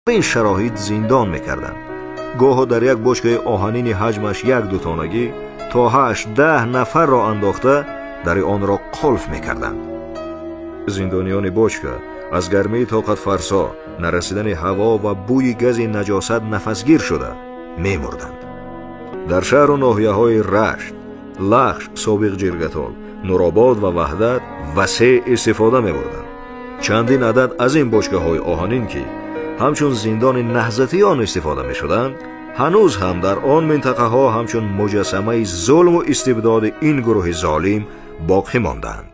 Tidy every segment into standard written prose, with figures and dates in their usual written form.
Ин шароит зиндон мекарданд. Гоҳо дар як бочкаи оҳанини ҳаҷмаш як дутонагӣ то 8-10 нафарро андохта, дари онро қулф мекарданд. Зиндониёни бочка аз гармии тоқатфарсо, нарасидани ҳаво ва бӯи гази наҷосат нафасгир шуда мемурданд. Дар шаҳру ноҳияҳои Рашт, Лахш, собиқ Ҷиргатол, Нуробод ва Ваҳдат васеъ истифода мебурданд. Чандин адад аз ин бочкаҳои оҳанин, ки ҳамчун зиндони наҳзатиён истифода мешуданд, ҳанӯз ҳам дар он минтақаҳо ҳамчун муҷассамаи зулму истибдоди ин гурӯҳи золим боқӣ мондаанд.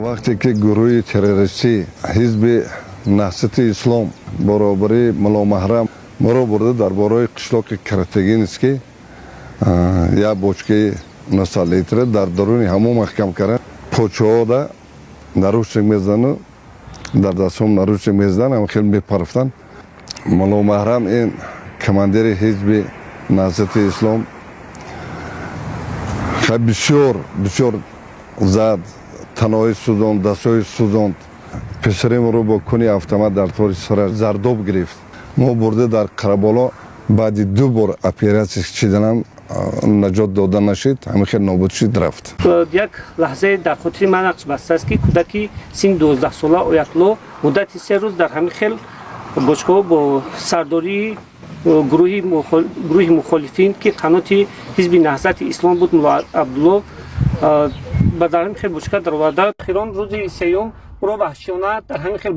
Вақте ки гурӯҳи террористӣ, Ҳизби Наҳзати Ислом, баробари Мулломаҳрам моро бурда дар бораи қишлоқи Каратегинский як бочкаи 9 литра дар даруни ҳамон маҳкам кардан, почаҳода наручник мезадану дар дастҳом наручник мезадан, ҳам хел мепарафтанд. Мулломаҳрам, ин командири Ҳизби Наҳзати Ислом, бисёр бисёр зад, таноҳои сӯзонд, дастҳои сӯзонд. Писаримро бо куни автомат дар тори сара зардоб гирифт. Мо бурда дар Қараболо, баъди ду бор оператсия чиданам наҷот дода нашид, ҳамин хел нобуд шид, рафт. Як лаҳзае дар хотири ман нақш бастааст, ки кӯдаки синни 12сола Оятулло муддати 3 рӯз дар ҳамин хел бочкаҳо бо сардории гурӯҳи мухолифин, ки қаноти Ҳизби Наҳзати Ислом буд, Мулло Абдулло, ба дар ҳамин хел бочка дароварда, охирон рӯзи сеюм ӯро ваҳшиёна дар ҳамин хел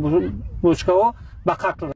бочкаҳо ба қатл